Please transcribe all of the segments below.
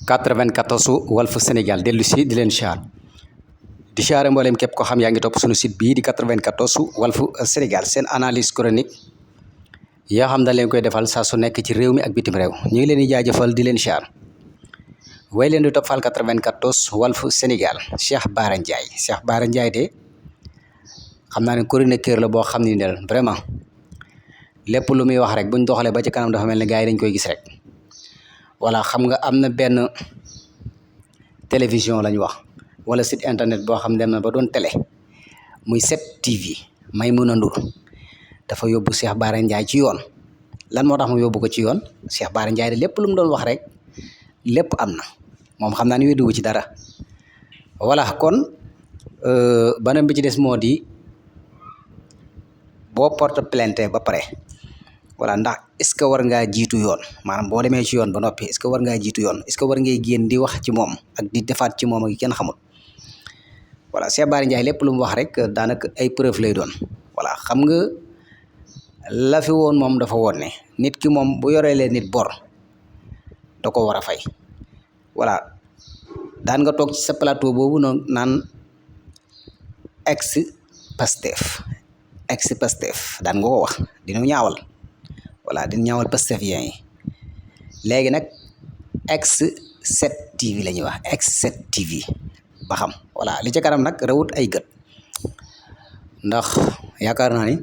94 Walf Sénégal dellu si di leen siyaar di siyaare mboolem képp ko xam yaa ngi topp suñu site bii di 94 Walf Sénégal seen analyse chronique yoo xam dañ leen koy defal saa su nekk ci réew mi ak bitim réew ñu ngi leen di jaajëfal di leen siyaar way leen di toppal 94 Walf Sénégal Cheikh Bara Ndiaye de xam naa ne chroniqueur la boo xam ne del vraiment lépp lu muy wax rek buñ doxalee ba ci kanam dafa mel ne gars yi dañ koy gis rek voilà xam nga am na benn télévision lañ wax wala site internet boo xam dem na ba doon télé muy 7TV Maimouna Ndour dafa yóbbu Cheikh Bara Ndiaye ci yoon lan moo tax mu yóbbu ko ci yoon Cheikh Bara Ndiaye de lépp lu mu doon wax rek lépp am na moom xam naa ni weddiwu ci dara voilà kon beneen bi ci des moo di boo porte plainte ba pare voilà ndax est-ce que war ngaa jiitu yoon maanaam boo demee ci yoon ba noppi est-ce que war ngaa jiitu yoon est-ce que war ngay génn di wax ci moom ak di defaat ci moom ak kenn xamul voilà Cheikh Bara Ndiaye lépp lu mu wax rek daanaka ay preuve lay doon voilà xam nga la fi woon moom dafa woon ne nit ki moom bu yoree leen nit bor da ko war a fay voilà daan nga toog ci sa plateau boobu noonu naan ex Pastef daan nga ko wax dina ñaawal voilà dina ñaawal Pastefien yi léegi nag ex 7TV la ñuy wax ex 7TV ba xam voilà li ci kanam nag rawut ay gët ndax yaakaar naa ni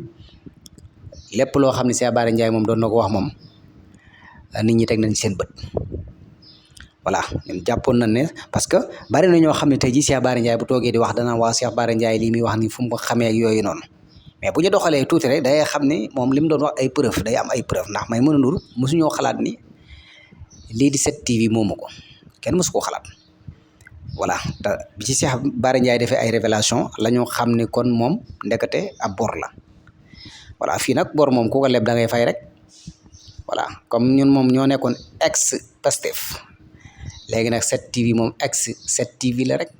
lépp loo xam ne Cheikh Bara Ndiaye moom doon na ko wax moom nit ñi teg nañ seen bët voilà ñun jàppoon nañ ne parce que bari na ñoo xam ne tey jii Cheikh Bara Ndiaye bu toogee di wax dana waa Cheikh Bara Ndiaye lii muy wax ni fu mu xamee ak yooyu noonu mais bu ñu doxalee tuuti rek day xam ne moom li mu doon wax ay preuve day am ay preuve ndax Maimouna Ndour mosuñoo xalaat ni lii di 7TV moomu ko kenn mosu koo xalaat voilà te bi ci Cheikh Bara Ndiaye defee ay révélation la ñu xam ne kon moom ndekete ab bor la voilà fii nag bor moom ku ko leb da ngay fay rek voilà comme ñun moom ñoo nekkoon ex Pastef léegi nag 7TV moom ex 7TV la rek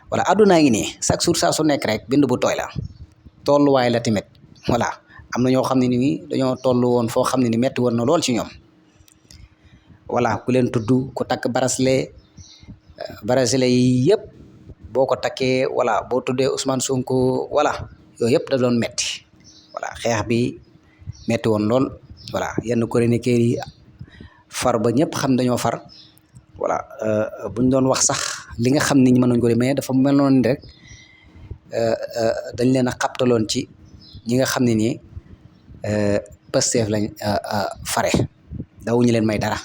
voilà addunaa ngi nii chaque jour saa su nekk rek bind bu tooy la tolluwaay la tamit voilà am na ñoo xam ne ni dañoo tollu woon foo xam ne ni metti woon na lool ci ñoom voilà ku leen tudd ku takk bracelet yi yëpp boo ko takkee voilà boo tuddee Ousmane Sonko voilà yooyu yëpp da doon metti voilà xeex bi metti woon lool voilà yenn chroniqueurs yi far ba ñëpp xam dañoo far voilà buñ doon wax sax li nga xam ni ñu mën nañ ko de mais dafa mel noonu rek dañ leen a xabtaloon ci ñi nga xam ne nii Pastef lañ fare dawuñu leen may dara